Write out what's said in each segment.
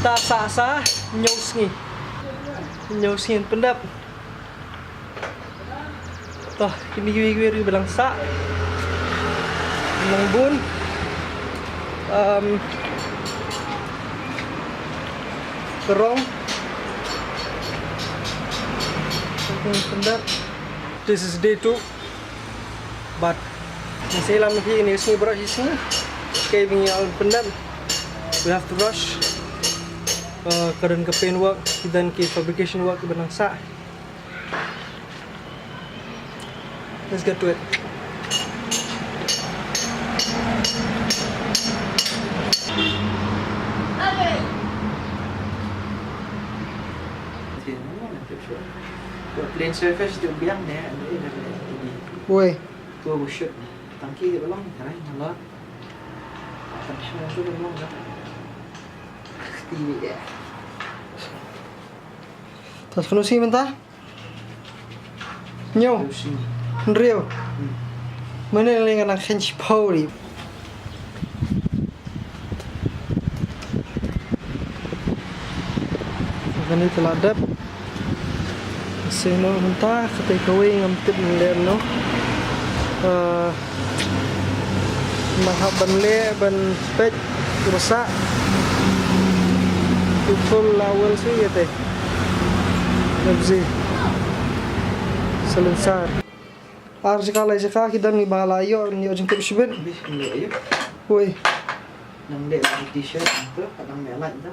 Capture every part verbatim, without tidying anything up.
Ta sah sa, hynñiew sngi. Hynñiew sngi pyndep. To, kine kiwei kiwei ruh ba dang sah. Nang bun. Um, ka rong. Pyndep. This is day two. But ngi sa ïalam hi ne sngi baroh hi sngi. Kaei ba ngi ïa pyndep. We have to rush. Uh, ka don ka paint work, ki don ki fabrication work ba nang sah. Let's get to it. Plain surface tu biang deh, ada ada ini. Woi. Tu aku shoot ni. Tangki dia belum, sekarang nyala. Akan shoot tu belum dah. Ini dia. Tas kena sih mentah. Nyo. Hynriew. Mane leng nang khein shiphew ri. Kane te la dep. Sien noh mynta kata kawei ngam tip mynta noh. Eh, Nang hap ban leh ban peit u ba sah. Petrol la wel shuh ïa te. Nabji. Silencer. Ar jaka lai jaka ki don ngi ba la ïoh, ïoh jingtip shibit. Woi. Nang leh t-shirt tu, kadang leh light tu.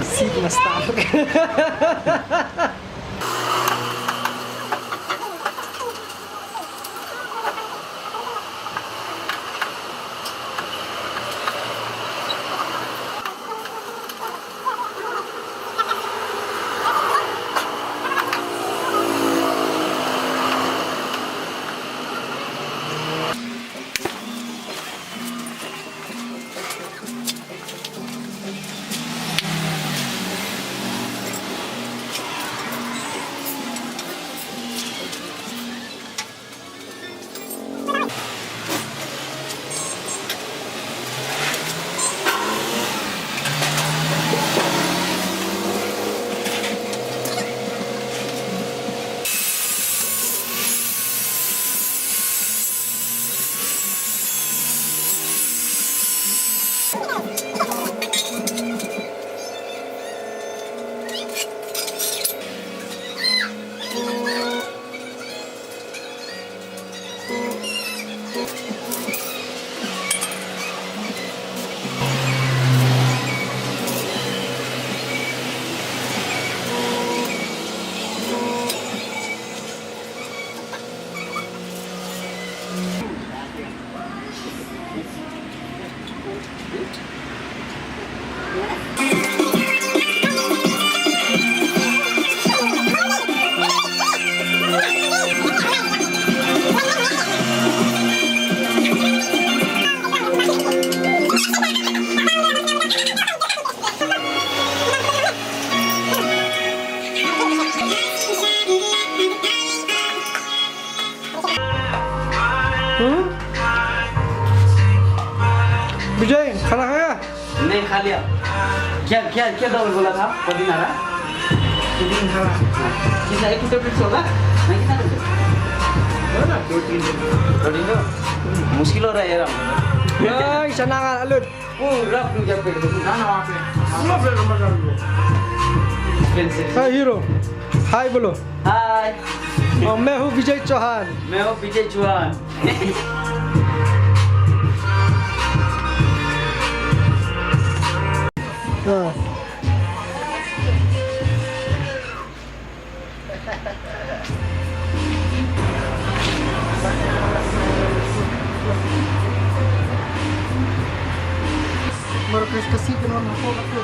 Seat must start. Hmm? विजय, खाना खाया? नहीं, खा लिया। क्या, क्या, क्या दवा बोला था? पुदीना रहा? पुदीना हरा। हाँ। कितना, एक टैबलेट होगा? नहीं, कितना टैबलेट? हो ना, दो तीन। दो तीन तो? मुश्किल हो रहा है यार। Ay, sana nga, alun. Oh, rap tu jab pe. Na, na, wapi. Expensive. Hi, hero. Hi, bolo. Hi. Oh, मैं हूँ विजय चौहान। मैं हूँ विजय चौहान। हाँ। Baru kasih, kasih ke nomor telepon aku.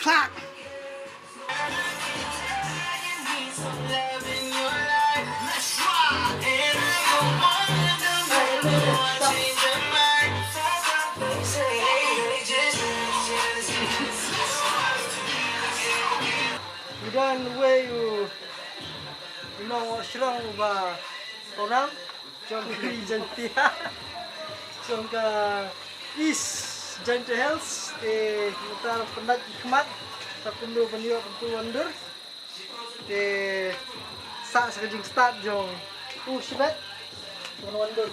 Fuck! Ngi don uwei u nongshong shnong uba pawnam jong ka Ri Jaintia, jong ka East Jaintia Hills, te mynta pyndait ki khmat sa kumno ban ïoh ban tu wandur. Te sah sa ka jingstad jong u shibet ban wandur.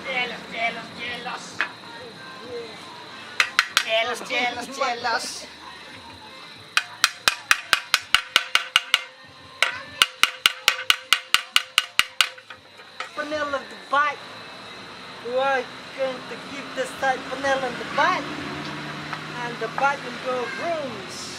Jealous, jealous, jealous. Jealous, jealous, jealous. Panel of the bike. We are going to give this side panel on the bike. And the bike will go rooms.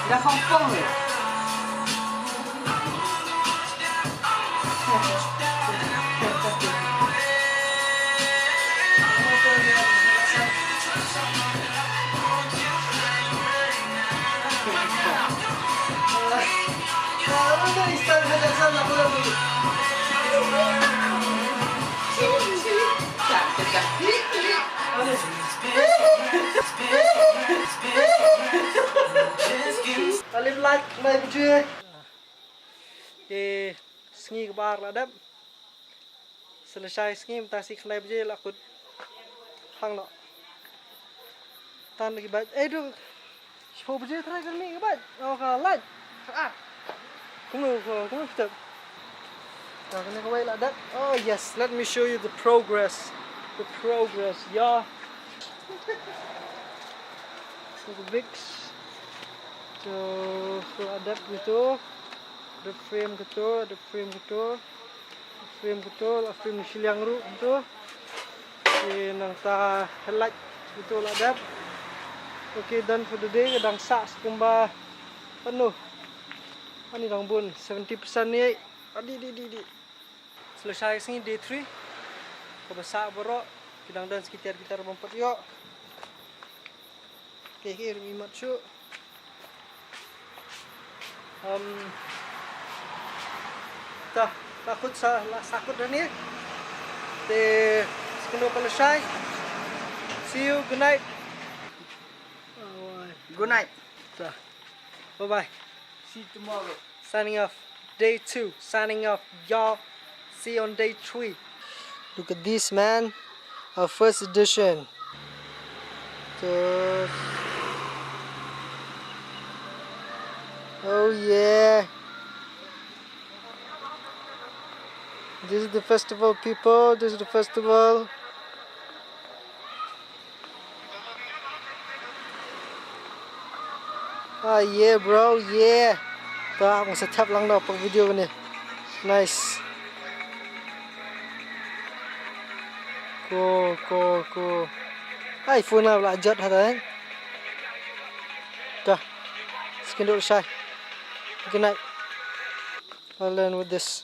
Dah kompong ni. Alim lait, lai bujui. Te sngi kaba ar la dep. Sa lashai sngi mynta shi khyndai baje la kut. Hang noh. Tan ki bike. Eh, duk. Shiphew baje trai kan mih ki bike. Oh, ka lait. Ah. Kumno, kumno step. Ka kane kawei la dep. Oh yes, let me show you the progress. The progress, yeah. So the bricks. So, so la dep gitu. Dep frame gitu, dep frame gitu. Frame kito, la frame shiliang ruh kito. Te nangta headlight kito la dep. Okay, done for the day. Ka dang sah sa kumba, ano, ani dang bun seventy percent ni. Adi, di, di, di. Sa lashai sngi day three. Kaba sah baroh, ki dang dance ki tiar ki tar bam pat ïoh. Te hi rim imat shuh. Um, ta, la kut sa, la sah kut da ni. Te, sa kynduh pat lashai. See you, good night. Good night. Ta. Bye bye. See you tomorrow. Signing off. Day two. Signing off, y'all. See you on day three. Look at this, man. Our first edition. Just... Oh, yeah. This is the festival, people. This is the festival. Ah, yeah, bro, yeah. Ta, ngam sa thep lang noh pat video kane. Nice. Cool, cool, cool. Ai, phone la jot hata, eh. Ta. Skin dot shai. Good night. I'll end with this.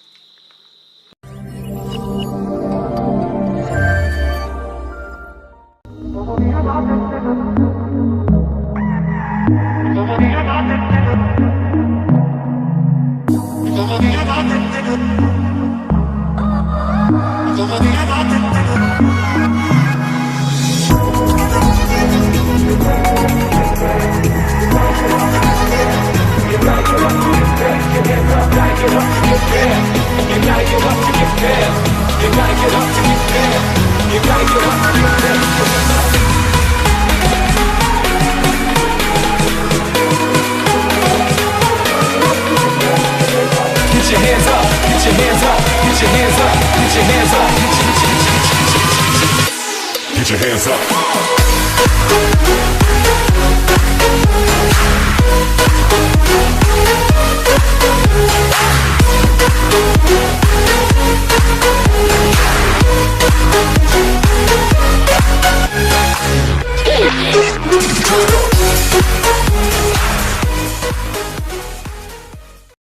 Get your hands up.